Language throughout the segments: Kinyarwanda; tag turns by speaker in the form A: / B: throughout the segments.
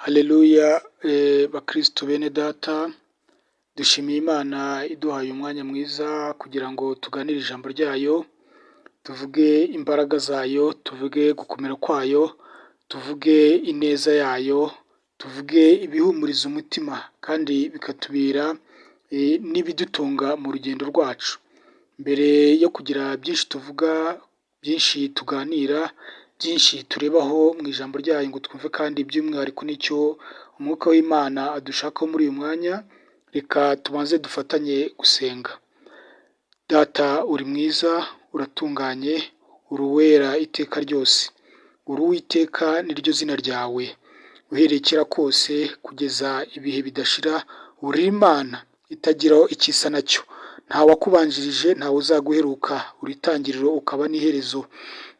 A: Haleluya bakristo bene data, dushimiye Imana iduhaye umwanya mwiza kugira ngo tuganire ijambo ryayo, tuvuge imbaraga zayo, tuvuge gukomera kwayo, tuvuge ineza yayo, tuvuge ibihumuriza umutima kandi bikatubera n'ibidutunga mu rugendo rwacu. Mbere yo kugira byinshi tuvuga, byinshi tuganira, byinshi turebaho mu ijambo ryayo ngo twumve kandi by'umwihariko n'icyo umwuka w'Imana adushakaho muri uyu mwanya, reka tubanze dufatanye gusenga. Data, uri mwiza, uratunganye, uri uwera iteka ryose. Uri Uwiteka niryo zina ryawe. Uhereye kera kose kugeza ibihe bidashira, uri Imana itagira icyo isa nacyo. Nta wakubanjirije, ntawe uzaguheruka, uri itangiriro ukaba n'iherezo.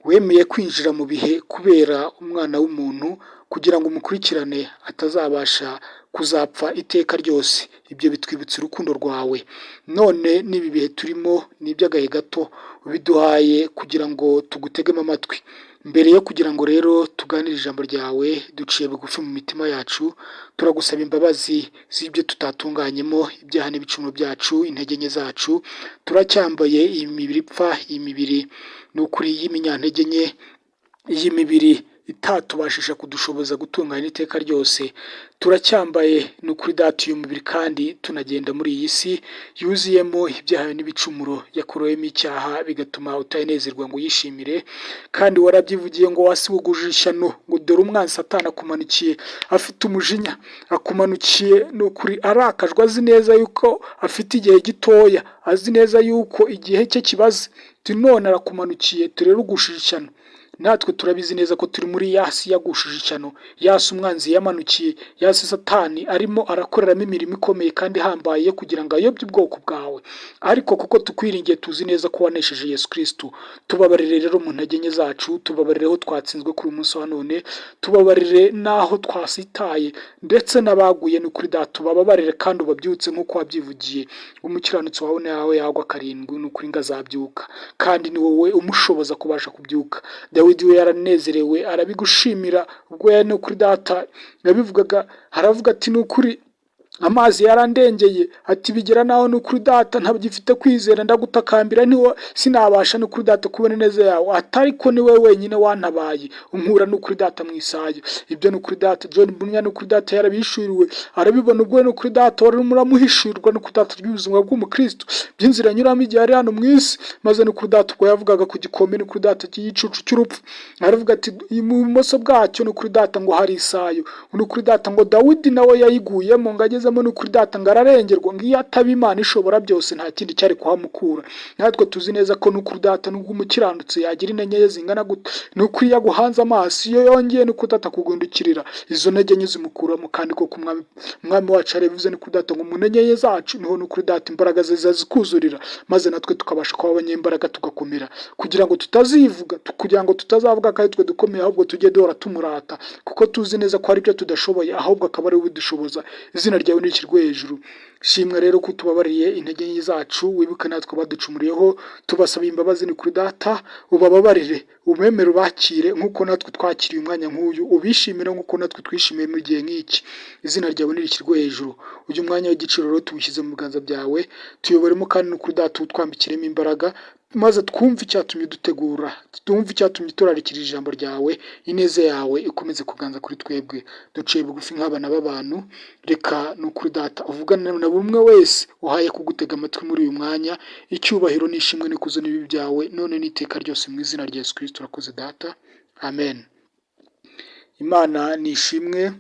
A: Wemeye kwinjira mu bihe kubera umwana w'umuntu kugira ngo umukurikirane atazabasha kuzapfa iteka ryose. Ibyo bitwibutsa urukundo rwawe. None n'ibi bihe turimo ni iby'agahe gato, ubiduhaye kugira ngo tugutegemo amatwi. Mbere yo kugira ngo rero tuganire ijambo ryawe, duciye bugufi mu mitima yacu, turagusaba imbabazi z'ibyo tutatunganyemo, ibyaha n'ibicumuro byacu, intege nke zacu. Turacyambaye iyi mibiri ipfa, iyi mibiri ni ukuri y'iminyantege nke, iyi mibiri itatubashisha kudushoboza gutunganya iteka ryose. Turacyambaye ni ukuri, Data, uyu mubiri kandi tunagenda muri iyi si yuzuyemo ibyaha n'ibicumuro, yakorewemo icyaha, bigatuma utayinezerwa ngo uyishimire. Kandi warabyivugiye ngo wasiwuguje ishyano, ngo dore umwanzi Satani akumanukiye afite umujinya, akumanukiye ni ukuri arakajwe, azi neza yuko afite igihe gitoya, azi neza yuko igihe cye kibaze. None arakumanukiye, turere ugushije ishyano. Natwe turabizi neza ko turi muri ya si yagushije ishyano, ya si umwanzi yamanukiye, ya si Satani arimo arakoreramo imirimo ikomeye kandi ihambaye kugira ngo ayobye ubwoko bwawe. Ariko kuko tukwiringiye, tuzi neza ko wanesheje Yesu Kristo. Tubabarire rero mu ntege nke zacu, tubabarire aho twatsinzwe kuri uyu munsi wa none, tubabarire n'aho twasitaye, ndetse n'abaguye, ni ukuri Data, tubababarire kandi ubabyutse nk'uko wabyivugiye. Umukiranutsi wawe nawe yagwa karindwi, ni ukuri ngo azabyuka, kandi ni wowe umushoboza kubasha kubyuka. Dawidi we yaranezerewe, arabigushimira ubwo yari, ni ukuri Data, yabivugaga, aravuga ati: "Ni ukuri amazi yarandengeye," ati: "Bigera naho, ni ukuri Data, ntagifite kwizera, ndagutakambira niwo sinabasha, ni ukuri Data, kubona ineza yawe," atariko ni wowe wenyine wantabaye, unkura, ni ukuri Data, mu isayo. Ibyo, ni ukuri Data, John Bunyan, ni ukuri Data, yarabishuriwe, arabibona ubwo, ni ukuri Data, wari urimo uramuhishurirwa, ni ukuri Data, ry'ubuzima bw'umukristo, by'inzira anyuramo igihe ari hano mu isi. Maze, ni ukuri Data, ubwo yavugaga ku gikombe, ni ukuri Data, cy'igicucu cy'urupfu, aravuga ati ibumoso bwacyo, ni ukuri Data, ngo hari isayo. Ni ukuri Data, ngo Dawidi nawe yayiguyemo, ngo agezemo, ni ukuri Data, ngo ararengerwa, ngo iyo ataba Imana ishobora byose nta kindi cyari kuhamukura. Natwe tuzi neza ko, ni ukuri Data, nubwo umukiranutsi yagira intege zingana gute, ni ukuri yaguhanze amaso, iyo yongeye, ni ukuri Data, kugundukirira, izo ntege nke zimukuramo. Kandi koko Umwami wacu yarabivuze, ni ukuri Data, ngo mu ntege nke zacu niho, ni ukuri Data, imbaraga ze zikuzurira, maze natwe tukabasha kuba abanyembaraga, tugakomera, kugira ngo tutazivuga, kugira ngo tutazavuga ko ari twe dukomeye, ahubwo tujye duhora tumurata, kuko tuzi neza ko hari ibyo tudashoboye, ahubwo akaba ari we ubidushoboza. Izina ryawe nishyirwe hejuru. Shimwa rero ko utubabariye intege nke zacu. Wibuke natwe baducumuriyeho, tubasaba imbabazi, ni kuri Data, ubababarire, ubemere, ubakire nk'uko natwe twakiriye umwanya nk'uyu, ubishimire nk'uko natwe twishimiye mu gihe nk'iki. Izina ryawe nirishyirwe hejuru. Uyu mwanya w'igiciro rero tuwushyize mu biganza byawe, tuyoboremo kandi, ni ukuri Data, utwambikiremo imbaraga, maze twumve icyatumye dutegura, twumve icyatumye turarikira ijambo ryawe. Ineza yawe ikomeze kuganza kuri twebwe. Duciye bugufi nk'abana b'abantu. Reka, ni ukuri Data, uvugane na buri umwe wese uhaye kugutega amatwi muri uyu mwanya. Icyubahiro n'ishimwe n'ikuzo n'ibi byawe none n'iteka ryose, mu izina rya Yesu Kristo urakoze Data, amen. Imana ni ishimwe.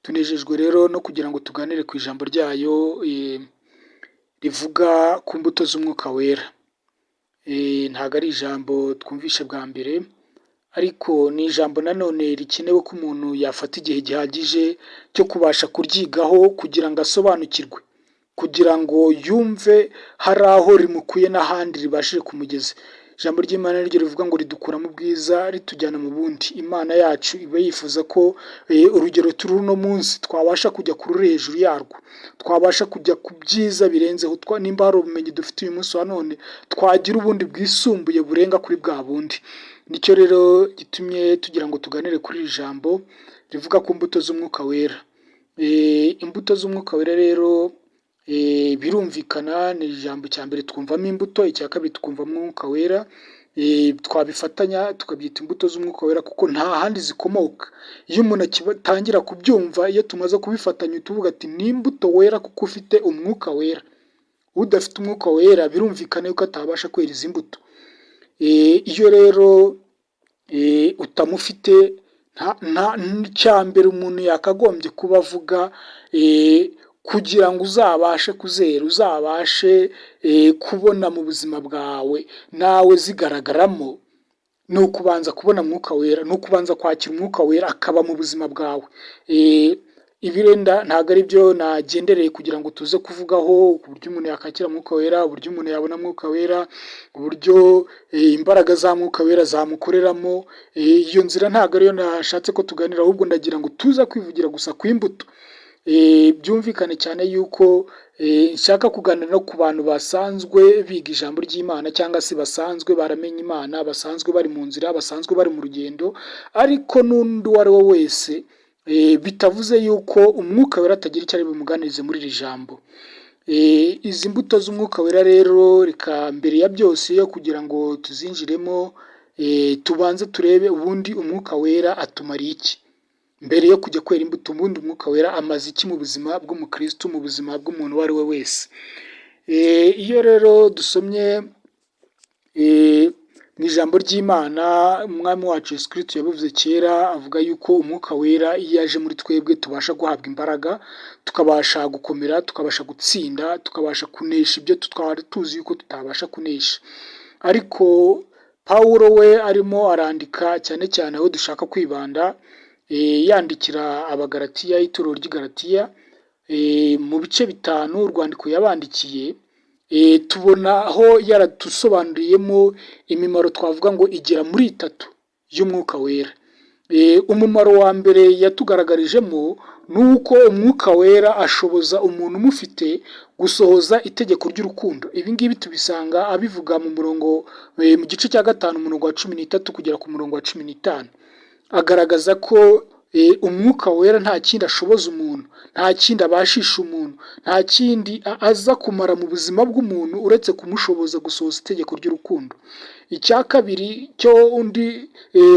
A: Tunejejwe rero no kugira ngo tuganire ku ijambo ryayo rivuga ku mbuto z'umwuka wera. Ntabwo ari ijambo twumvishe bwa mbere, ariko ni ijambo nanone rikenewe ko umuntu yafata igihe gihagije cyo kubasha kuryigaho kugira ngo asobanukirwe, kugira ngo yumve hari aho rimukuye n'ahandi ribashije kumugeza. Ijambo ry'Imana niryo rivuga ngo ridukura mu bwiza ritujyana mu bundi. Imana yacu iba yifuza ko urugero turi uno munsi twabasha kujya ku ruri hejuru yarwo, twabasha kujya ku byiza birenzeho. Nimba hari ubumenyi dufite uyu munsi wa none, twagira ubundi bwisumbuye burenga kuri bwa bundi. Nicyo rero gitumye tugira ngo tuganire kuri iri jambo. rivuga ku mbuto z'Umwuka Wera. Imbuto z'Umwuka Wera rero birumvikana, ni ijambo cya mbere twumvamo imbuto, icya kabiri twumvamo Umwuka Wera, twabifatanya tukabyita imbuto z'Umwuka Wera kuko nta handi zikomoka. Iyo umuntu atangira kubyumva, iyo tumaze kubifatanya tuvuga ati ni imbuto wera kuko ufite Umwuka Wera. Udafite Umwuka Wera birumvikana yuko atabasha kwera izi mbuto. Iyo rero utamufite, icya mbere umuntu yakagombye kuba avuga kugira ngo uzabashe kuzera, uzabashe kubona mu buzima bwawe nawe zigaragaramo, ni ukubanza kubona Mwuka Wera, ni ukubanza kwakira Umwuka Wera akaba mu buzima bwawe. Ibirenda ntabwo ari byo nagendereye kugira ngo tuze kuvugaho uburyo umuntu yakakira Mwuka Wera, uburyo umuntu yabona Mwuka Wera, uburyo imbaraga za Mwuka Wera zamukoreramo. Iyo nzira ntabwo ariyo nashatse ko tuganira, ahubwo ndagira ngo tuze kwivugira gusa ku imbuto. Byumvikane cyane yuko nshaka kuganira no ku bantu basanzwe biga ijambo ry'Imana cyangwa se basanzwe baramenye Imana, basanzwe bari mu nzira, basanzwe bari mu rugendo, ariko n'undi uwo ari we wese bitavuze yuko Umwuka Wera atagira icyo ari bumuganirize muri iri jambo. Izi mbuto z'Umwuka Wera rero, reka mbere ya byose yo kugira ngo tuzinjiremo, tubanze turebe ubundi Umwuka Wera atumariye iki? Mbere yo kujya kwera imbuto, ubundi Umwuka Wera amaze iki mu buzima bw'umukristo, mu buzima bw'umuntu uwo ari we wese? Iyo rero dusomye mu ijambo ry'Imana, Umwami wacu Yesu Kristo yabivuze kera, avuga yuko Umwuka Wera iyo aje muri twebwe tubasha guhabwa imbaraga, tukabasha gukomera, tukabasha gutsinda, tukabasha kunesha ibyo twari tuzi yuko tutabasha kunesha. Ariko Pawulo we arimo arandika cyane cyane aho dushaka kwibanda, yandikira Abagalatiya, itorero ry'i Galatiya, mu bice 5 urwandiko yabandikiye, tubona aho yaratusobanuriyemo imimaro twavuga ngo igera muri itatu y'Umwuka Wera. Umumaro wa mbere yatugaragarijemo ni uko Umwuka Wera ashoboza umuntu umufite gusohoza itegeko ry'urukundo. Ibi ngibi tubisanga abivuga mu murongo, mu gice cya 5, umurongo wa 13 kugera ku murongo wa 15. Agaragaza ko Umwuka Wera nta kindi ashoboza umuntu, nta kindi abashisha umuntu, nta kindi aza kumara mu buzima bw'umuntu uretse kumushoboza gusohoza itegeko ry'urukundo. Icya kabiri cyo undi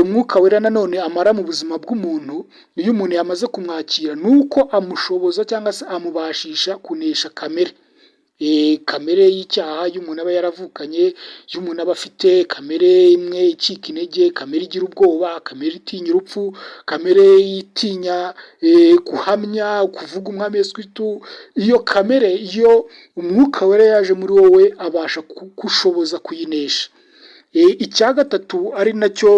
A: Mwuka Wera nanone amara mu buzima bw'umuntu iyo umuntu yamaze kumwakira, ni uko amushoboza cyangwa se amubashisha kunesha kamere. Kamere y'icyaha y'umuntu aba yaravukanye, iyo umuntu aba afite kamere imwe icika intege, kamere igira ubwoba, kamere itinya urupfu, kamere itinya guhamya, kuvuga Umwami Yesu Kristo, iyo kamere iyo Umwuka Wera yaje muri wowe abasha kugushoboza kuyinesha. Icya gatatu ari nacyo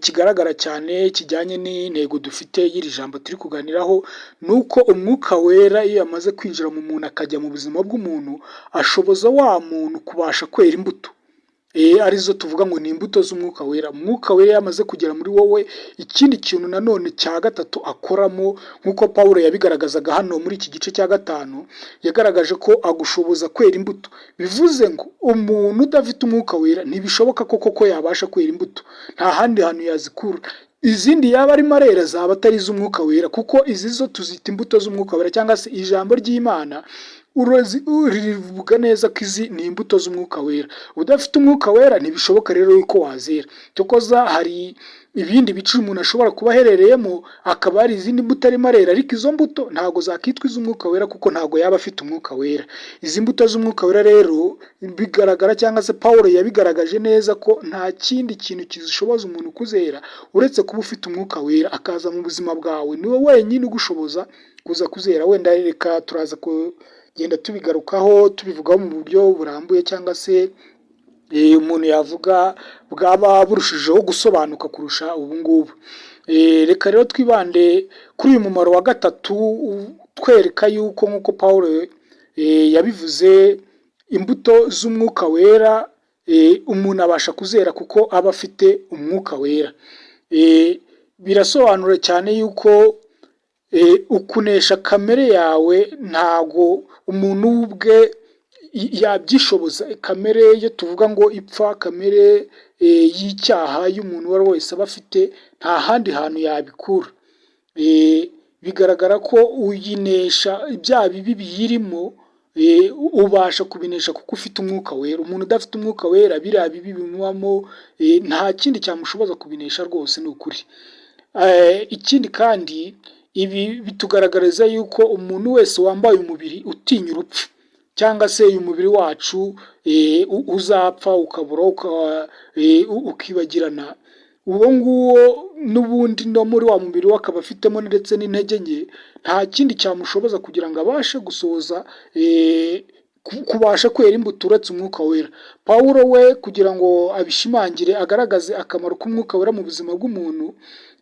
A: kigaragara cyane kijyanye n'intego dufite y'iri jambo turi kuganiraho, ni uko Umwuka Wera iyo yamaze kwinjira mu muntu akajya mu buzima bw'umuntu, ashoboza wa muntu kubasha kwera imbuto, arizo tuvuga ngo ni imbuto z'Umwuka Wera. Umwuka Wera iyo amaze kugera muri wowe, ikindi kintu nanone cya gatatu akoramo, nk'uko Pawulo yabigaragazaga hano muri iki gice cya 5, yagaragaje ko agushoboza kwera imbuto. Bivuze ngo umuntu udafite Umwuka Wera ntibishoboka ko koko yabasha kwera imbuto, nta handi hantu yazikura. Izindi yaba arimo arera zaba atari iz'Umwuka Wera, kuko izi zo tuzita imbuto z'Umwuka Wera, cyangwa se ijambo ry'Imana rivuga neza ko izi ni imbuto z'Umwuka Wera. Udafite Umwuka Wera ntibishoboka rero yuko wazera. Cyokoza hari ibindi bice umuntu ashobora kuba aherereyemo akaba hari izindi mbuto arimo arera, ariko izo mbuto ntabwo zakitwa iz'Umwuka Wera kuko ntabwo yaba afite Umwuka Wera. Izi mbuto z'Umwuka Wera rero bigaragara cyangwa se Pawulo yabigaragaje neza ko nta kindi kintu kizishoboza umuntu kuzera uretse kuba ufite Umwuka Wera akaza mu buzima bwawe, niwe wenyine ugushoboza kuza kuzera. Wenda reka turaza kugenda tubigarukaho, tubivugaho mu buryo burambuye cyangwa se umuntu yavuga bwaba burushijeho gusobanuka kurusha ubu ngubu. Reka rero twibande kuri uyu mumaro wa gatatu utwereka yuko nk'uko Pawulo yabivuze, imbuto z'Umwuka Wera umuntu abasha kuzera kuko aba afite Umwuka Wera. Birasobanura cyane yuko ukunesha kamere yawe ntago umuntu we ubwe yabyishoboza. Kamere iyo tuvuga ngo ipfa, kamere y'icyaha y'umuntu uwo ari we wese aba afite, nta handi hantu yabikura. Bigaragara ko uyinesha bya bibi biyirimo, ubasha kubinesha kuko ufite Umwuka Wera. Umuntu udafite Umwuka Wera, biriya bibi bimubamo nta kindi cyamushoboza kubinesha rwose, ni ukuri. Ikindi kandi, ibi bitugaragariza yuko umuntu wese wambaye umubiri utinya urupfu, cyangwa se uyu mubiri wacu uzapfa, ukabura, ukibagirana, uwo nguwo n'ubundi no muri wa mubiri we akaba afitemo ndetse n'intege nke, nta kindi cyamushoboza kugira ngo abashe gusohoza kubasha kwera imbuto uretse Umwuka Wera. Pawulo we, kugira ngo abishimangire, agaragaze akamaro k'Umwuka Wera mu buzima bw'umuntu,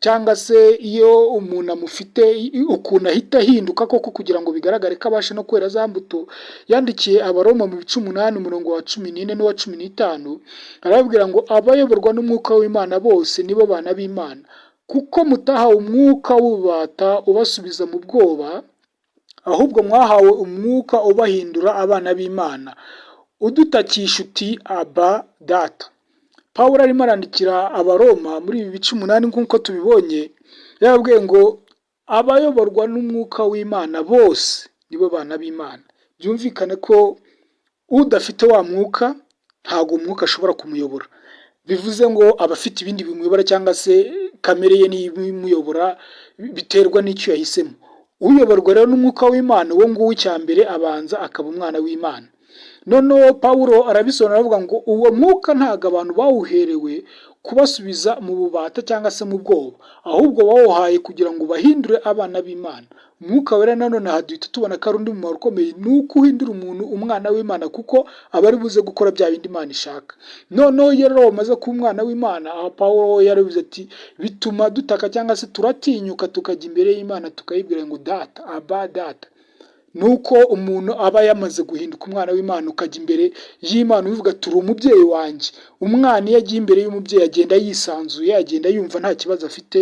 A: cyangwa se iyo umuntu amufite ukuntu ahita ahinduka koko kugira ngo bigaragare ko abasha no kwera za mbuto, yandikiye Abaroma mu bice 8, umurongo wa 14 n'uwa 15, arababwira ngo: "Abayoborwa n'Umwuka w'Imana bose nibo bana b'Imana, kuko mutahawe umwuka w'ububata ubasubiza mu bwoba, ahubwo mwahawe Umwuka ubahindura abana b'Imana, udutakisha uti: 'Aba, Data.'" Pawulo arimo arandikira Abaroma muri ibi bice 8, nk'uko tubibonye, yarababwiye ngo abayoborwa n'Umwuka w'Imana bose nibo bana b'Imana. Byumvikane ko udafite wa Mwuka, ntabwo Umwuka ashobora kumuyobora. Bivuze ngo aba afite ibindi bimuyobora, cyangwa se kamere ye niyo imuyobora, biterwa n'icyo yahisemo. Uyoborwa rero n'Umwuka w'Imana, uwo nguwo icya mbere abanza akaba umwana w'Imana. Noneho Pawulo arabisobanura, aravuga ngo uwo Mwuka ntabwo abantu bawuherewe kubasubiza mu bubata cyangwa se mu bwoba, ahubwo bawuhaye kugira ngo bahindure abana b'Imana. Umwuka Wera nanone aha duhita tubona ko ari undi mumaro ukomeye, ni uko uhindura umuntu umwana w'Imana, kuko aba ari buze gukora bya bindi Imana ishaka. Noneho iyo rero wamaze kuba umwana w'Imana, aha Pawulo yarabivuze ati: "Bituma dutaka cyangwa se turatinyuka tukajya imbere y'Imana, tukayibwira ngo Data, Aba, Data." Nuko umuntu aba yamaze guhinduka umwana w'Imana, ukajya imbere y'Imana ubivuga: "Turi umubyeyi wanjye." Umwana iyo agiye imbere y'umubyeyi agenda yisanzuye, agenda yumva nta kibazo afite,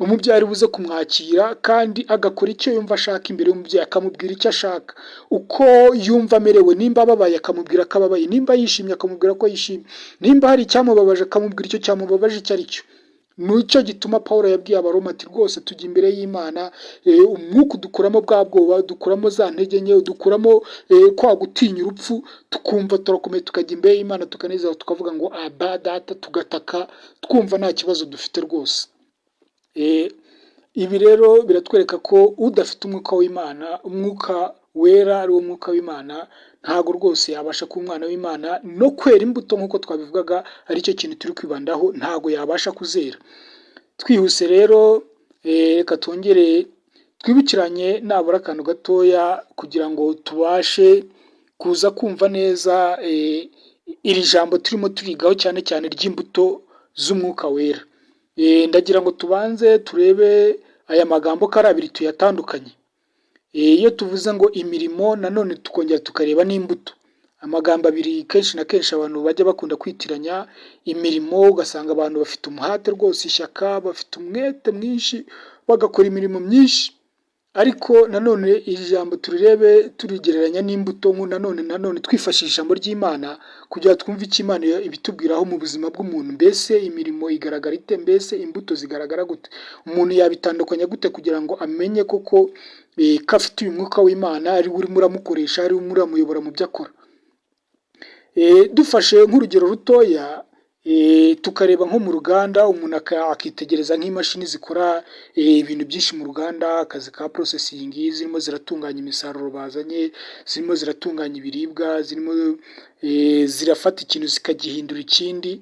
A: umubyeyi ari buze kumwakira, kandi agakora icyo yumva ashaka imbere y'umubyeyi, akamubwira icyo ashaka, uko yumva amerewe. Nimba ababaye, akamubwira ko ababaye; nimba yishimye, akamubwira ko yishimye; nimba hari icyamubabaje, akamubwira icyo cyamubabaje icyo ari cyo. Nicyo gituma Paul yabwiye Abaroma ati: "Rwose tujya imbere y'Imana, Umwuka udukuramo bwa bwoba, dukuramo za ntege nke, dukuramo kwa gutinya urupfu, tukumva turakomeye, tukajya imbere y'Imana tukanezerwa, tukavuga ngo Aba, Data, tugataka twumva nta kibazo dufite rwose." Ibi rero biratwereka ko udafite Umwuka w'Imana, Umwuka Wera ari wo Mwuka w'Imana, ntabwo rwose yabasha kuba umwana w'Imana no kwera imbuto, nk'uko twabivugaga, aricyo kintu turi kwibandaho, ntabwo yabasha kuzera. Twihuse rero, reka twongere twibukiranye nabura akantu gatoya kugira ngo tubashe kuza kumva neza iri jambo turimo turigaho, cyane cyane ry'imbuto z'Umwuka Wera. Ndagira ngo tubanze turebe aya magambo ko ari abiri, tuyatandukanye. Iyo tuvuze ngo imirimo, nanone tukongera tukareba n'imbuto, amagambo abiri kenshi na kenshi abantu bajya bakunda kwitiranya. Imirimo, ugasanga abantu bafite umuhate rwose, ishyaka, bafite umwete mwinshi, bagakora imirimo myinshi. Ariko nanone iri jambo turirebe turigereranya n'imbuto, nanone twifashisha ijambo ry'Imana kugira twumve icyo Imana ibitubwiraho mu buzima bw'umuntu. Mbese imirimo igaragara ite? Mbese imbuto zigaragara gute? Umuntu yabitandukanya gute kugira ngo amenye koko ko afite uyu Mwuka w'Imana, ari we urimo uramukoresha, ari we urimo uramuyobora mu byo akora? Dufashe nk'urugero rutoya, tukareba nko mu ruganda, umuntu akitegereza nk'imashini zikora ibintu byinshi mu ruganda, akazi ka processing, zirimo ziratunganya imisaruro bazanye, zirimo ziratunganya ibiribwa, zirimo zirafata ikintu zikagihindura ikindi,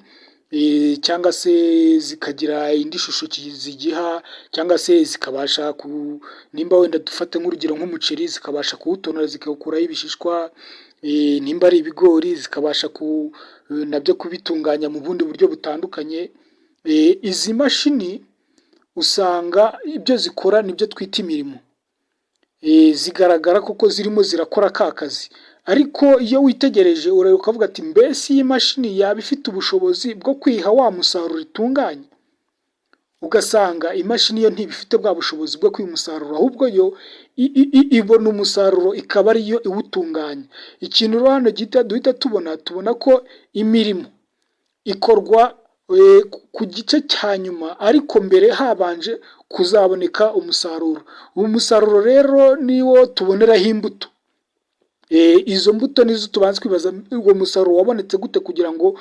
A: cyangwa se zikagira indi shusho zigiha, cyangwa se zikabasha, nimba wenda dufate nk'urugero nk'umuceri, zikabasha kuwutonora zikawukuraho ibishishwa, nimba ari ibigori, zikabasha nabyo kubitunganya mu bundi buryo butandukanye. Izi mashini usanga ibyo zikora nibyo twita imirimo, zigaragara koko zirimo zirakora ka kazi. Ariko iyo witegereje, urareba ukavuga ati: "Mbese iyi mashini yaba ifite ubushobozi bwo kwiha wa musaruro itunganya?" Ugasanga imashini yo ntibifite bwa bushobozi bwo kwiha umusaruro, ahubwo yo ibona umusaruro ikaba ariyo iwutunganya. Ikintu rero hano duhita tubona ko imirimo ikorwa ku gice cya nyuma, ariko mbere habanje kuzaboneka umusaruro. Uwo musaruro rero niwo tuboneraho imbuto. Izo mbuto nizo tubanza kwibaza: uwo musaruro wabonetse gute kugira ngo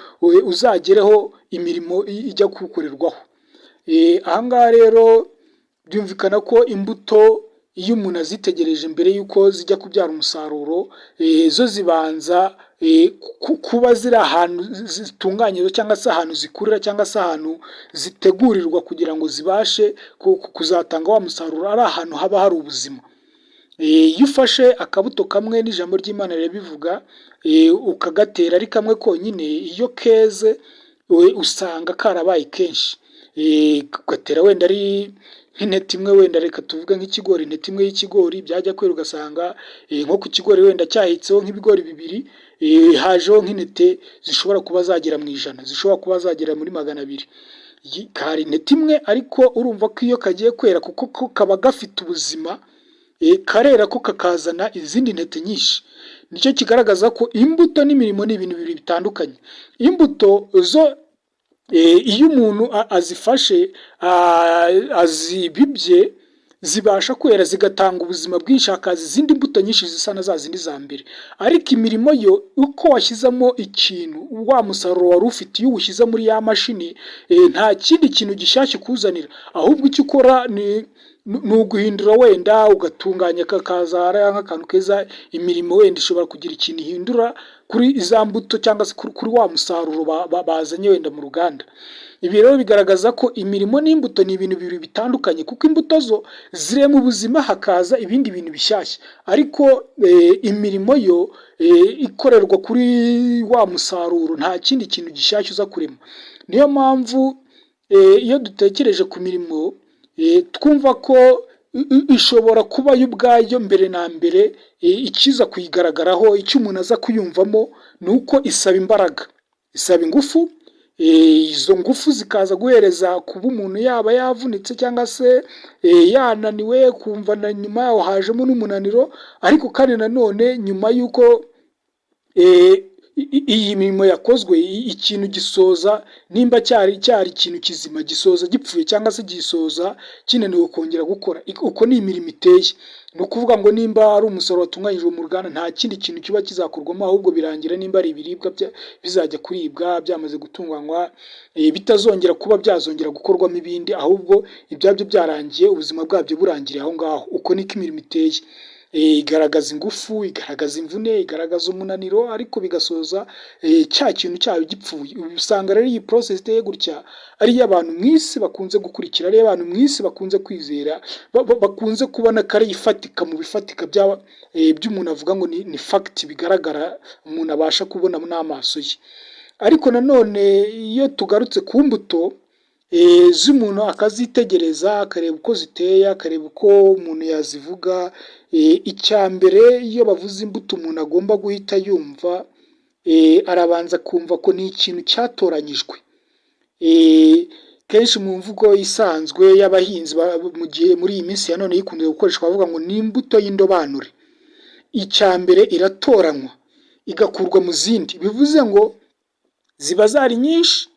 A: uzagereho imirimo ijya kuwukorerwaho? Aha ngaha rero byumvikana ko imbuto, iyo umuntu azitegereje mbere y'uko zijya kubyara umusaruro, zo zibanza kuba ziri ahantu zitunganyijwe, cyangwa se ahantu zikurira, cyangwa se ahantu zitegurirwa kugira ngo zibashe kuzatanga wa musaruro, ari ahantu haba hari ubuzima. Iyo ufashe akabuto kamwe, n'ijambo ry'Imana rirabivuga, ukagatera ari kamwe konyine, iyo keze usanga karabaye kenshi. Ugatera wenda ari nk'intete imwe, wenda reka tuvuge nk'ikigori, intete imwe y'ikigori, byajya kwera ugasanga nko ku kigori wenda cyahetseho nk'ibigori bibiri, hajeho nk'intete zishobora kuba zagera mu 100, zishobora kuba zagera muri 200. Kari intete imwe, ariko urumva ko iyo kagiye kwera, kuko ko kaba gafite ubuzima, karera ko kakazana izindi ntete nyinshi. Nicyo kigaragaza ko imbuto n'imirimo ni ibintu bibiri bitandukanye. Imbuto zo, iyo umuntu azifashe, azibibye, zibasha kwera zigatanga ubuzima bwinshi, hakaza izindi mbuto nyinshi zisa na za zindi za mbere. Ariko imirimo yo, uko washyizemo ikintu, wa musaruro wari ufite, iyo uwushyize muri ya mashini, nta kindi kintu gishyashya ikuzanira, ahubwo icyo ukora ni uguhindura, wenda ugatunganya kakaza ari nk'akantu keza. Imirimo wenda ishobora kugira ikintu ihindura kuri za mbuto cyangwa se kuri wa musaruro bazanye wenda mu ruganda. Ibi rero bigaragaza ko imirimo n'imbuto ni ibintu bibiri bitandukanye, kuko imbuto zo zirema ubuzima, hakaza ibindi bintu bishyashya, ariko imirimo yo ikorerwa kuri wa musaruro, nta kindi kintu gishyashya uza kurema. Niyo mpamvu iyo dutekereje ku mirimo, twumva ko ishobora kuba yo ubwayo mbere na mbere ikiza kuyigaragaraho, icyo umuntu aza kuyumvamo ni uko isaba imbaraga, isaba ingufu. Izo ngufu zikaza guhereza kuba umuntu yaba yavunitse cyangwa se yananiwe, kumva na nyuma yaho hajemo n'umunaniro. Ariko kandi nanone nyuma y'uko iyi mirimo yakozwe, ikintu gisoza, nimba cyari ikintu kizima, gisoza gipfuye cyangwa se gisoza kinaniwe kongera gukora. Uko ni imirimo iteye. Ni ukuvuga ngo nimba ari umusaruro watunganyijwe mu ruganda, nta kindi kintu kiba kizakorwamo, ahubwo birangira nimba ari ibiribwa bizajya kuribwa byamaze gutunganywa, bitazongera kuba byazongera gukorwamo ibindi, ahubwo ibyabyo byarangiye, ubuzima bwabyo burangiriye aho ngaho. Uko niko imirimo iteye. Igaragaza ingufu, igaragaza imvune, igaragaza umunaniro, ariko bigasoza cya kintu cyayo gipfuye. Usanga rero iyi process iteye gutya ari yo abantu mu isi bakunze gukurikira, ariyo abantu mu isi bakunze kwizera, bakunze kubona ko ari ifatika mu bifatika by'umuntu avuga ngo ni fact bigaragara, umuntu abasha kubona n'amaso ye. Ariko nanone iyo tugarutse ku mbuto z'umuntu, akazitegereza, akareba uko ziteye, akareba uko umuntu yazivuga, icya mbere iyo bavuze imbuto umuntu agomba guhita yumva, arabanza akumva ko ni ikintu cyatoranyijwe. Kenshi mu mvugo isanzwe y'abahinzi, mu gihe muri iyi minsi ya none ikunze gukoreshwa, bavuga ngo ni imbuto y'indobanure. Icya mbere iratoranywa igakurwa mu zindi, bivuze ngo ziba zari nyinshi,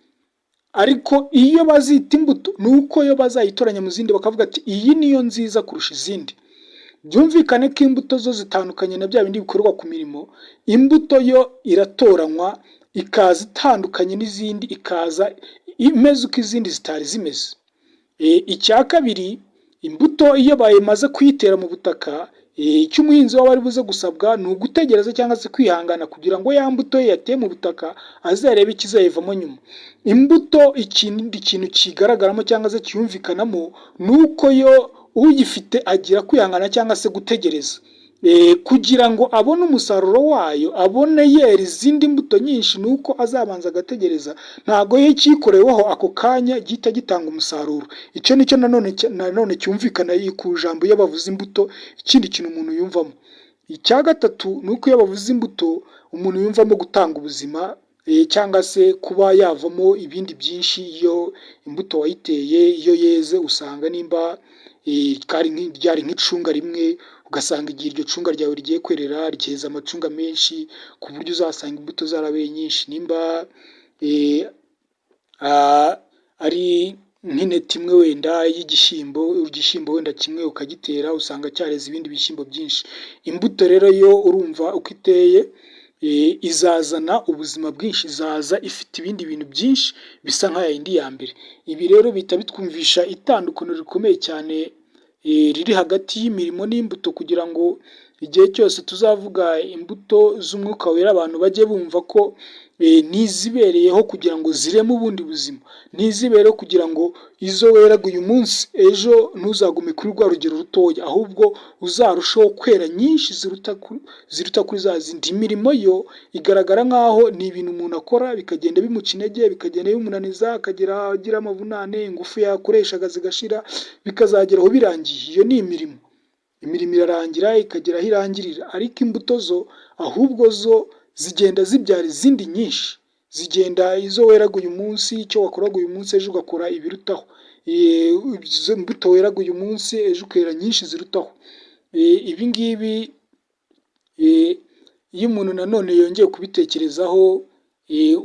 A: ariko iyo bazita imbuto ni uko yo bazayitoranya mu zindi, bakavuga ati: "Iyi niyo nziza kurusha izindi." Byumvikane ko imbuto zo zitandukanye na bya bindi bikorwa ku mirimo. Imbuto yo iratoranywa, ikaza itandukanye n'izindi, ikaza imeze uko izindi zitari zimeze. Icya kabiri, imbuto iyo bamaze kuyitera mu butaka, icyo umuhinzi we aba ari buze gusabwa ni ugutegereza cyangwa se kwihangana kugira ngo ya mbuto ye yateye mu butaka azarebe ikizayivamo nyuma. Imbuto, ikindi kintu kigaragaramo cyangwa se cyumvikanamo, ni uko yo uyifite agira kwihangana cyangwa se gutegereza kugira ngo abone umusaruro wayo, abone yera izindi mbuto nyinshi, ni uko azabanza agategereza. Ntabwo iyo cyikoreweho ako kanya gihita gitanga umusaruro. Icyo nicyo nanone cyumvikana ku ijambo iyo bavuze imbuto. Ikindi kintu umuntu yumvamo, icya gatatu, ni uko iyo bavuze imbuto umuntu yumvamo gutanga ubuzima cyangwa se kuba yavamo ibindi byinshi. Iyo imbuto wayiteye, iyo yeze, usanga nimba ryari nk'icunga rimwe, ugasanga igihe iryo cunga ryawe rigiye kwerera ryeze amacunga menshi, ku buryo uzasanga imbuto zarabaye nyinshi. Nimba ari nk'intete imwe wenda y'igishyimbo, igishyimbo wenda kimwe ukagitera usanga cyareze ibindi bishyimbo byinshi. Imbuto rero yo urumva uko iteye, izazana ubuzima bwinshi, izaza ifite ibindi bintu byinshi bisa nka yindi ya mbere. Ibi rero bihita bitwumvisha itandukaniro rikomeye cyane riri hagati y'imirimo n'imbuto, kugira ngo igihe cyose tuzavuga imbuto z'Umwuka Wera abantu bajye bumva ko n'izibereyeho kugira ngo zireme ubundi buzima, n'izibereyeho kugira ngo izo weraga uyu munsi ejo ntuzagume kuri rwa rugero rutoya, ahubwo uzarusheho kwera nyinshi ziruta kuri za zindi. Imirimo yo igaragara nk'aho ni ibintu umuntu akora bikagenda bimuca intege, bikagenda bimunaniza, akagera agira amavunane, ingufu yakoreshaga zigashira, bikazagera aho birangiye. Iyo ni imirimo. Imirimo irarangira ikagera aho irangirira, ariko imbuto zo ahubwo zo zigenda zibyara izindi nyinshi, zigenda izo weraga uyu munsi, icyo wakoraga uyu munsi ejo ugakora ibirutaho, izo mbuto weraga uyu munsi ejo ukera nyinshi zirutaho. Ibi ngibi iyo umuntu nanone yongeye kubitekerezaho,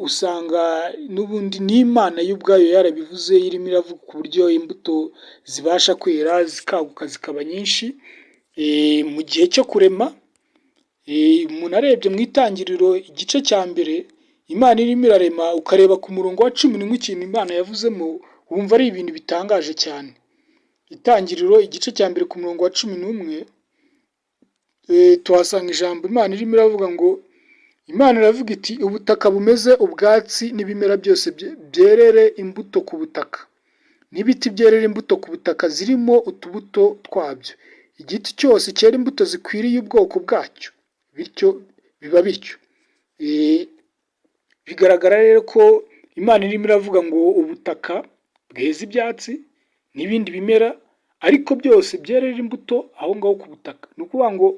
A: usanga n'ubundi n'Imana yo ubwayo yarabivuze, irimo iravuga ku buryo imbuto zibasha kwera zikaguka zikaba nyinshi. Mu gihe cyo kurema, umuntu arebye mu Itangiriro igice cya mbere, Imana irimo irarema, ukareba ku murongo wa 11 ikintu Imana yavuzemo, wumva ari ibintu bitangaje cyane. Itangiriro igice cya mbere ku murongo wa 11, tuhasanga ijambo Imana irimo iravuga ngo, Imana iravuga iti: "Ubutaka bumeze ubwatsi n'ibimera byose byerere imbuto ku butaka, n'ibiti byerera imbuto ku butaka zirimo utubuto twabyo, igiti cyose cyera imbuto zikwiriye ubwoko bwacyo." Bityo biba bityo. Bigaragara rero ko Imana irimo iravuga ngo ubutaka bweze ibyatsi n'ibindi bimera, ariko byose byerera imbuto aho ngaho ku butaka. Ni ukuvuga ngo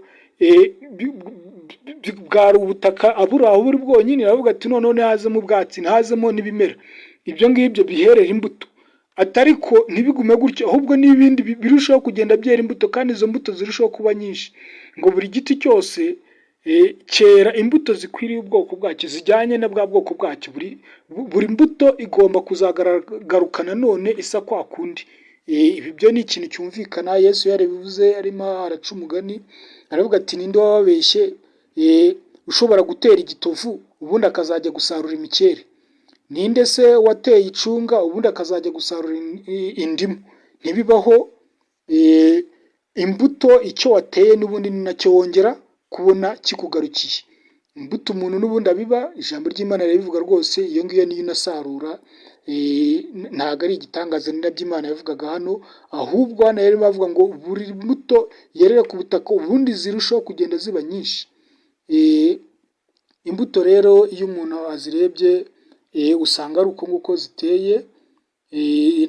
A: bwari ubutaka buri aho buri bwonyine, iravuga ati: "Noneho ntihazemo ubwatsi, ntihazemo n'ibimera, ibyo ngibyo biherera imbuto." Ati: "Ariko ntibigume gutyo, ahubwo n'ibindi birushaho kugenda byera imbuto, kandi izo mbuto zirushaho kuba nyinshi." Ngo buri giti cyose cyera imbuto zikwiriye ubwoko bwacyo, zijyanye na bwa bwoko bwacyo. Buri mbuto igomba kuzagaruka nanone isa kwa kundi. Ibi byo ni ikintu cyumvikana, Yesu yarabivuze arimo araca umugani, aravuga ati: "Ninde wababeshye ushobora gutera igitovu ubundi akazajya gusarura imikeri? Ninde se wateye icunga ubundi akazajya gusarura indimu? Ntibibaho." Imbuto icyo wateye n'ubundi ni nacyo wongera kubona kikugarukiye. Imbuto umuntu n'ubundi abiba, ijambo ry'Imana rirabivuga rwose, iyo ngiyo niyo inasarura, ntabwo ari igitangaza, ni nabyo Imana yavugaga hano, ahubwo hano yarimo avuga ngo buri mbuto yerera ku butaka ubundi zirushaho kugenda ziba nyinshi. Imbuto rero iyo umuntu azirebye usanga ari uko nguko ziteye,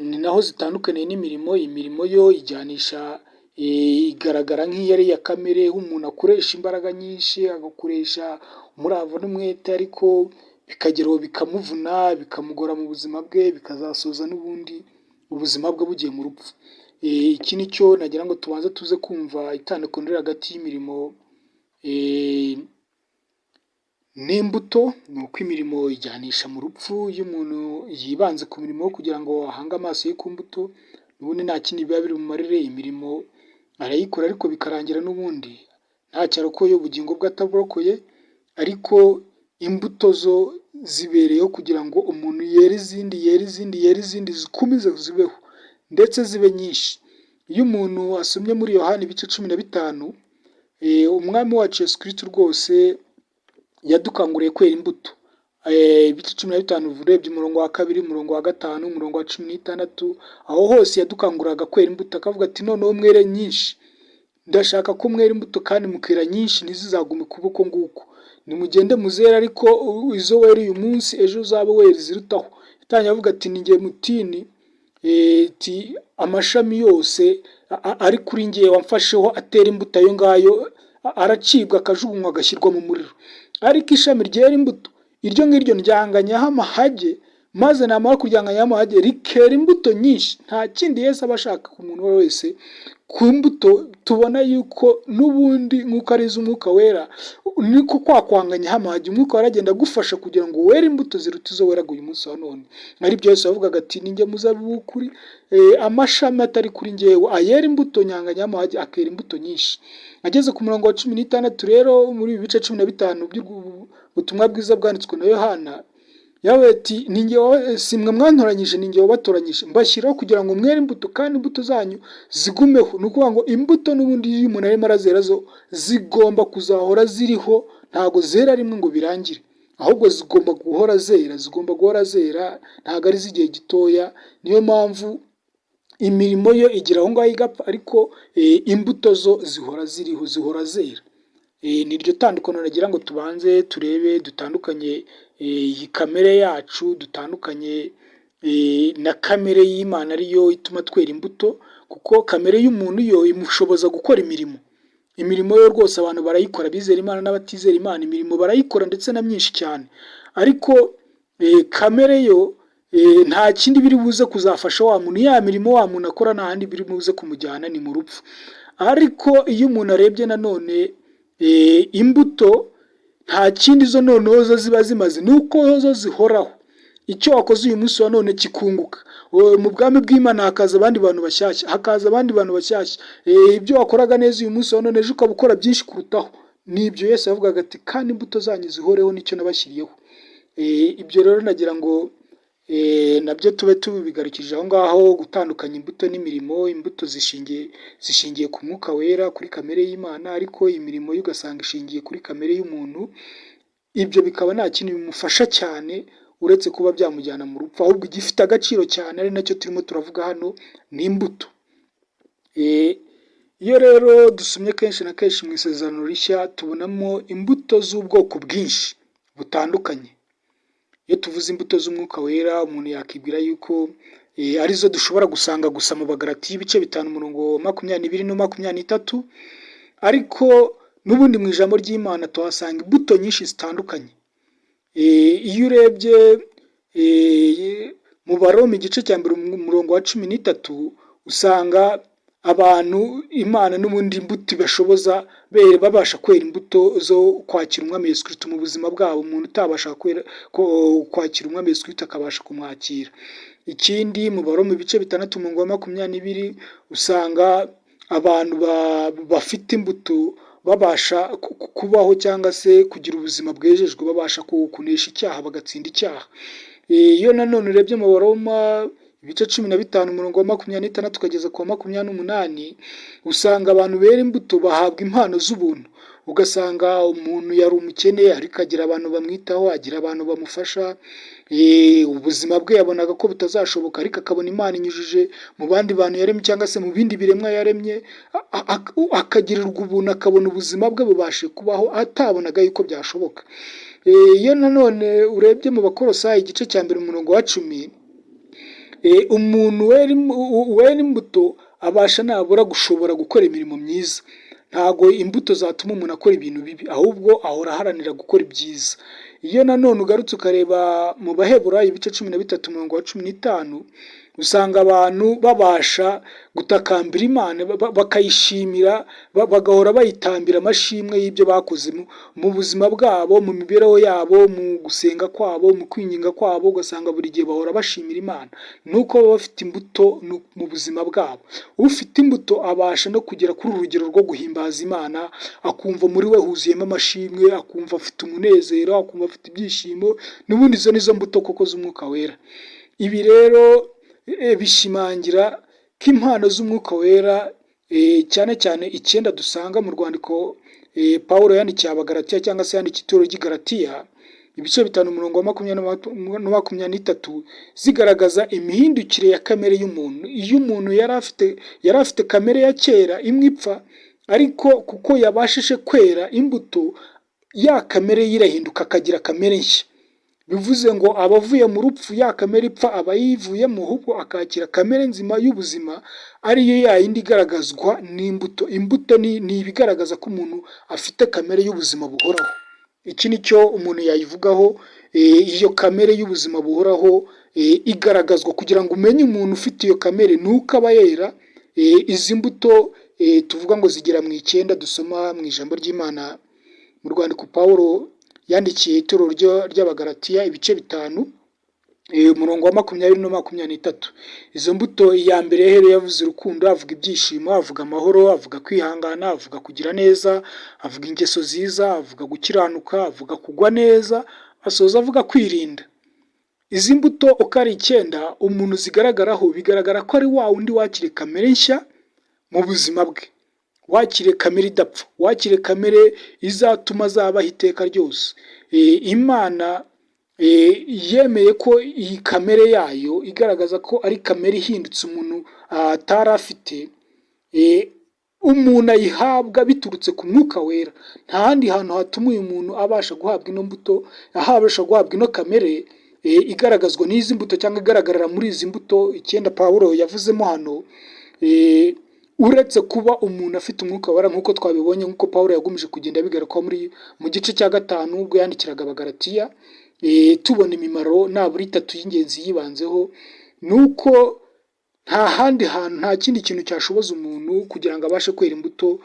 A: ni naho zitandukaniye n'imirimo. Imirimo yo ijyanisha, igaragara nk'iyo ari iya kamere, aho umuntu akoresha imbaraga nyinshi, agakoresha umurava n'umwete, ariko bikageraho bikamuvuna, bikamugora mu buzima bwe, bikazasoza n'ubundi ubuzima bwe bugiye mu rupfu. Iki ni cyo nagira ngo tubanze tuze kumva, itandukaniro riri hagati y'imirimo n'imbuto, ni uko imirimo ijyanisha mu rupfu. Iyo umuntu yibanze ku mirimo kugira ngo ahange amaso ye ku mbuto, n'ubundi nta kindi biba biri bumumarire. Imirimo arayikora ariko bikarangira n'ubundi ntacyo arokoye, ubugingo bwe ataburokoye, ariko imbuto zo zibereyeho kugira ngo umuntu yere izindi, yere izindi, yere izindi, zikomeze zibeho ndetse zibe nyinshi. Iyo umuntu asomye muri Yohani ibice 15, Umwami wacu Yesu Kristo rwose yadukanguriye kwera imbuto. Ibice 15 urebye umurongo wa 2, umurongo wa 5, umurongo wa 16, aho hose yadukanguriraga kwera imbuto, akavuga ati: "Noneho mwere nyinshi, ndashaka ko mwera imbuto kandi mukera nyinshi, ntizizagume kuba uko nguko. Nimugende muzere, ariko izo wera uyu munsi ejo uzaba wera izirutaho." Yatangiye avuga ati: "Ni njye mutini, amashami yose ari kuri njye wamfasheho atera imbuto, ayo ngayo aracibwa akajugunywa agashyirwa mu muriro, ariko ishami ryera imbuto iryo ngiryo ndyanganyaho amahage Maze namara kuryanganyaho amahage rikera imbuto nyinshi. Nta kindi Yesu aba ashaka ku muntu uwo ari we wese. Ku mbuto tubona yuko n'ubundi nk'uko ari iz'Umwuka Wera, niko kwa kwanganyaho amahage, Umwuka Wera agenda agufasha kugira ngo were imbuto ziruta izo weraga uyu munsi wa none. Ari byo Yesu yavugaga ati: "Ninjye muzabibu w'ukuri, amashami atari kuri njyewe ayera imbuto nyanganyaho amahage akera imbuto nyinshi." Ageze ku murongo wa 16 rero, muri ibi bice 15 by'ubutumwa bwiza bwanditswe na Yohana, yawe ati: "Si mwe mwantoranyije, ni njye wabatoranyije, mbashyiraho kugira ngo mwere imbuto kandi imbuto zanyu zigumeho." Ni ukuvuga ngo imbuto n'ubundi iyo umuntu arimo arazera zo zigomba kuzahora ziriho, ntabwo zera rimwe ngo birangire, ahubwo zigomba guhora zera, zigomba guhora zera, ntabwo ari iz'igihe gitoya. Niyo mpamvu imirimo yo igira aho ngaho igapfa, ariko imbuto zo zihora ziriho, zihora zera. Ni iryo tandukaniro nagira ngo tubanze turebe, dutandukanye iyi kamere yacu, dutandukanye na kamere y'Imana ariyo ituma twera imbuto, kuko kamere y'umuntu yo imushoboza gukora imirimo. Imirimo yo rwose abantu barayikora, abizera Imana n'abatizera Imana, imirimo barayikora ndetse na myinshi cyane. Ariko kamere yo nta kindi biri buze kuzafasha wa muntu, ya mirimo wa muntu akora nta handi biri buze kumujyana, ni mu rupfu. Ariko iyo umuntu arebye nanone imbuto, nta kindi zo noneho zo ziba zimaze, ni uko zo zihoraho. Icyo wakoze uyu munsi wa none kikunguka mu bwami bw'Imana, hakaza abandi bantu bashyashya, hakaza abandi bantu bashyashya. Ibyo wakoraga neza uyu munsi wa none, ejo ukaba ukora byinshi kurutaho. Ni ibyo Yesu yavugaga ati: "Kandi imbuto zanyu zihoreho, nicyo nabashyiriyeho." Ibyo rero nagira ngo nabyo tube tubigarukije aho ngaho, gutandukanya imbuto n'imirimo. Imbuto zishingiye ku Mwuka Wera, kuri kamere y'Imana, ariko imirimo yo ugasanga ishingiye kuri kamere y'umuntu. Ibyo bikaba nta kintu bimufasha cyane uretse kuba byamujyana mu rupfu, ahubwo igifite agaciro cyane, ari nacyo turimo turavuga hano, ni imbuto. Iyo rero dusomye kenshi na kenshi mu Isezerano Rishya, tubonamo imbuto z'ubwoko bwinshi butandukanye. Iyo tuvuze imbuto z'Umwuka Wera, umuntu yakibwira yuko arizo dushobora gusanga gusa mu Bagalatiya ibice 5 umurongo 22 na 23, ariko n'ubundi mu ijambo ry'Imana tuhasanga imbuto nyinshi zitandukanye. Iyo urebye mu Baroma igice cya 1 umurongo wa 13, usanga abantu Imana n'ubundi imbuto ibashoboza babasha kwera imbuto zo kwakira Umwami Yesu Kristo mu buzima bwabo, umuntu utabasha kwakira Umwami Yesu Kristo akabasha kumwakira. Ikindi, mu Baroma ibice 6 umurongo wa 22, usanga abantu bafite imbuto babasha kubaho cyangwa se kugira ubuzima bwejejwe, babasha kunesha icyaha, bagatsinda icyaha. Iyo nanone urebye mu Baroma ibice 15 umurongo wa 26 ukageza ku wa 28, usanga abantu bera imbuto bahabwa impano z'ubuntu. Ugasanga umuntu yari umukene ariko agira abantu bamwitaho, agira abantu bamufasha, ubuzima bwe yabonaga ko butazashoboka, ariko akabona Imana inyujije mu bandi bantu yaremye cyangwa se mu bindi biremwa yaremye, akagirirwa ubuntu, akabona ubuzima bwe bubashe kubaho atabonaga yuko byashoboka. Iyo nanone urebye mu Bakorosayi igice cya 1 umurongo wa 10, umuntu wera imbuto abasha nabura gushobora gukora imirimo myiza. Ntago imbuto zatuma umuntu akora ibintu bibi, ahubwo ahora aharanira gukora ibyiza. Iyo nanone ugarutse ukareba mu Baheburayo ibice 13 umurongo wa 15, usanga abantu babasha gutakambira Imana, bakayishimira, bagahora bayitambira amashimwe y'ibyo bakoze mu buzima bwabo, mu mibereho yabo, mu gusenga kwabo, mu kwinginga kwabo, ugasanga buri gihe bahora bashimira Imana. Nuko baba bafite imbuto mu buzima bwabo. Ufite imbuto abasha no kugera kuri uru rugero rwo guhimbaza Imana, akumva muri we huzuyemo amashimwe, akumva afite umunezero, akumva afite ibyishimo, n'ubundi izo nizo mbuto koko z'Umwuka Wera. Ibi rero bishimangira ko impano z'Umwuka Wera, cyane cyane icyenda dusanga mu rwandiko Pawulo yandikiye Abagalatiya cyangwa se yandikiye itorero ry'i Galatiya, ibice 5 umurongo wa 20 na 23, zigaragaza imihindukire ya kamere y'umuntu. Iyo umuntu yari afite kamere ya kera imwe ipfa, ariko kuko yabashije kwera imbuto, ya kamere ye irahinduka akagira kamere nshya. Bivuze ngo aba avuye mu rupfu, ya kamere ipfa aba yivuyemo, ahubwo akakira kamere nzima y'ubuzima, ariyo ya yindi igaragazwa n'imbuto. Imbuto ni ibigaragaza ko umuntu afite kamere y'ubuzima buhoraho. Iki ni cyo umuntu yayivugaho. Iyo kamere y'ubuzima buhoraho igaragazwa kugira ngo umenye umuntu ufite iyo kamere ni uko aba yera izi mbuto tuvuga ngo zigera mu 9 dusoma mu ijambo ry'Imana mu rwandiko Pawulo yandikiye itorero ry'Abagalatiya, ibice 5, umurongo wa 20 na 23. Izo mbuto, iya mbere yahereye yavuze urukundo, avuga ibyishimo, avuga amahoro, avuga kwihangana, avuga kugira neza, avuga ingeso nziza, avuga gukiranuka, avuga kugwa neza, asoza avuga kwirinda. Izi mbuto uko ari 9, umuntu zigaragaraho bigaragara ko ari wa wundi wakiriye kamere nshya mu buzima bwe, wakiriye kamere idapfa, wakiriye kamere izatuma azabaho iteka ryose. Imana yemeye ko iyi kamere yayo igaragaza ko ari kamere ihindutse umuntu atari afite, umuntu ayihabwa biturutse ku Mwuka Wera. Nta handi hantu hatuma uyu muntu abasha guhabwa ino mbuto, abasha guhabwa ino kamere igaragazwa n'izi mbuto cyangwa igaragarira muri izi mbuto 9 Pawulo yavuzemo hano, uretse kuba umuntu afite Umwuka Wera, nk'uko twabibonye, nk'uko Pawulo yagumije kugenda abigarukaho muri mu gice cya 5 ubwo yandikiraga Abagalatiya. Tubona imimaro nabura itatu y'ingenzi yibanzeho, ni uko nta handi hantu, nta kindi kintu cyashoboza umuntu kugira ngo abashe kwera imbuto,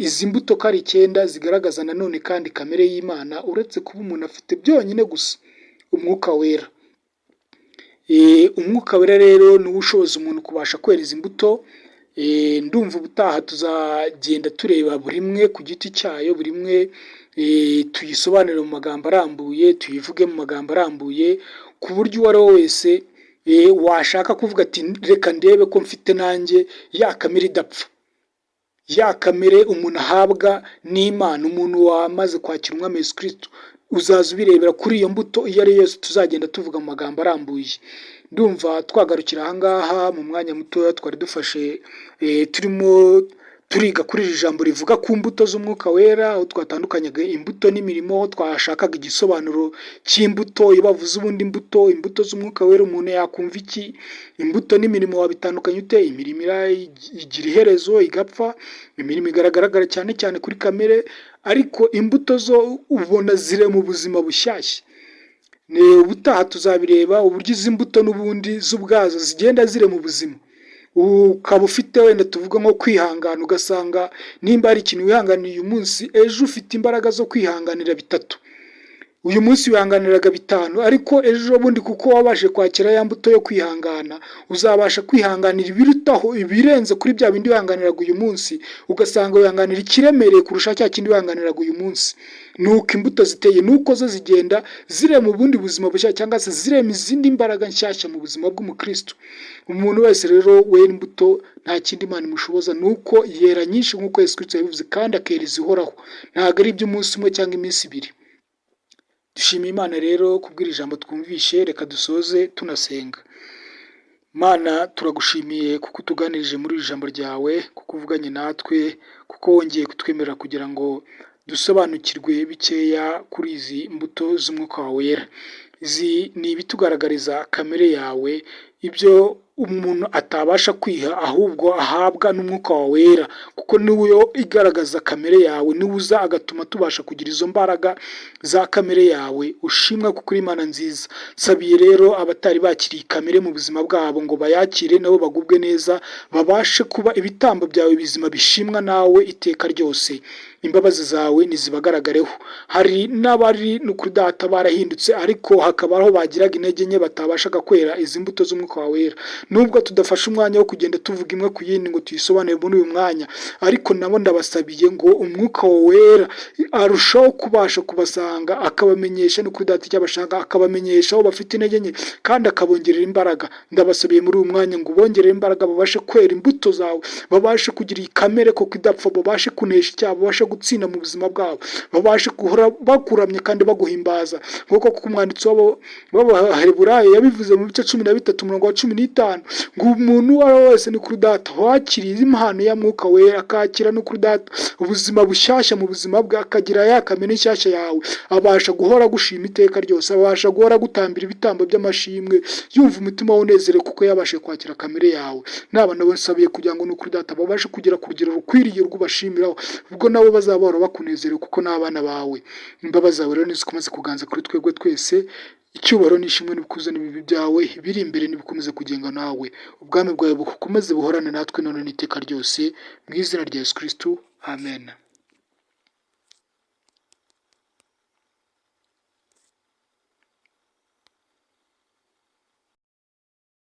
A: izi mbuto ko ari 9 zigaragaza nanone kandi kamere y'Imana, uretse kuba umuntu afite byonyine gusa Umwuka Wera. Umwuka Wera rero niwo ushoboza umuntu kubasha kwera izi mbuto. Ndumva ubutaha tuzagenda tureba buri imwe ku giti cyayo, buri imwe tuyisobanure mu magambo arambuye, tuyivuge mu magambo arambuye, ku buryo uwo ari we wese washaka kuvuga ati: "Reka ndebe ko mfite nanjye ya kamere idapfa, ya kamere umuntu ahabwa n'Imana, umuntu wamaze kwakira Umwami Yesu Kristo", uzaza ubirebera kuri iyo mbuto iyo ari yo yose tuzagenda tuvuga mu magambo arambuye. Ndumva twagarukira aha ngaha mu mwanya mutoya twari dufashe turimo turiga kuri iri jambo rivuga ku mbuto z'Umwuka Wera, aho twatandukanyaga imbuto n'imirimo, twashakaga igisobanuro cy'imbuto. Iyo bavuze ubundi imbuto, imbuto z'Umwuka Wera, umuntu yakumva iki? Imbuto n'imirimo wabitandukanya ute? Imirimo igira iherezo igapfa, imirimo igaragara cyane cyane kuri kamere, ariko imbuto zo ubona zirema ubuzima bushyashya. Ubutaha tuzabireba uburyo izi mbuto n'ubundi z'ubwazo zigenda zirema ubuzima, ukaba ufite wenda tuvuga nko kwihangana, ugasanga nimba hari ikintu wihanganiye uyu munsi, ejo ufite imbaraga zo kwihanganira bitatu. Uyu munsi wihanganiraga 5, ariko ejo bundi kuko wabashije kwakira ya mbuto yo kwihangana, uzabasha kwihanganira ibirutaho, ibirenze kuri bya bindi wihanganiraga uyu munsi, ugasanga wihanganira ikiremereye kurusha cya kindi wihanganiraga uyu munsi. Nuko imbuto ziteye, nuko zo zigenda zirema ubundi buzima bushya cyangwa se zirema izindi mbaraga nshyashya mu buzima bw'umukristo. Umuntu wese rero wera imbuto, nta kindi Imana imushoboza, ni uko yera nyinshi nk'uko Yesu Kristo yabivuze, kandi akera izihoraho, ntabwo ari iby'umunsi umwe cyangwa iminsi ibiri. Dushimiye Imana rero kubw'iri jambo twumvishe. Reka dusoze tunasenga. Mana, turagushimiye kuko utuganirije muri iri jambo ryawe, kuko uvuganye natwe, kuko wongeye kutwemerera kugira ngo dusobanukirwe bikeya kuri izi mbuto z'Umwuka wawe Wera. Izi ni ibitugaragariza kamere yawe, ibyo umuntu atabasha kwiha ahubwo ahabwa n'Umwuka wawe Wera, kuko niwe igaragaza kamere yawe, niwe uza agatuma tubasha kugira izo mbaraga za kamere yawe. Ushimwa kuko uri Imana nziza. Nsabiye rero abatari bakiriye kamere mu buzima bwabo ngo bayakire, nabo bagubwe neza, babashe kuba ibitambo byawe bizima bishimwa nawe iteka ryose. Imbabazi zawe nizibagaragareho. Hari n'abari n'ukuri, Data, barahindutse, ariko hakaba aho bagiraga intege nke batabashaga kwera izi mbuto z'Umwuka wawe Wera. Nubwo tudafashe umwanya wo kugenda tuvuga imwe ku yindi ngo tuyisobanure muri uyu mwanya, ariko nabo ndabasabiye ngo Umwuka Wera arushaho kubasha kubasanga, akabamenyesha n'ukuri, Data, icyo abashaka, akabamenyesha aho bafite intege nke kandi akabongerera imbaraga. Ndabasabiye muri uyu mwanya ngo ubongerere imbaraga, babashe kwera imbuto zawe, babashe kugira iyi kamere koko idapfa, babashe kunesha icyaha, babashe gutsinda mu buzima bwabo, babashe guhora bakuramye kandi baguhimbaza, nk'uko kuko umwanditsi w'Abaheburayo yabivuze mu bice 13 umurongo wa 15, ngo umuntu uwo ari we wese ni kuri Data wakiriye impano ya Mwuka Wera, akakira no kuri Data ubuzima bushyashya mu buzima bwe, akagira ya kamere nshyashya yawe, abasha guhora gushima iteka ryose, abasha guhora gutambira ibitambo by'amashimwe, yumva umutima we unezerewe kuko yabashije kwakira kamere yawe. Naba nabo nsabiye kugira ngo ni ukuri, Data, babashe kugera ku rugero rukwiriye rw'ubashimiraho, ubwo nabo bazaba bahora bakunezerewe kuko ni abana bawe. Imbabazi zawe rero nizikomeze kuganza kuri twebwe twese, icyubahiro n'ishimwe n'ikuzo n'ibibi byawe biri imbere nibikomeze kugenga nawe. Ubwami bwawe bukomeze buhorane natwe none n'iteka ryose, mu izina rya Yesu Kristo, amen.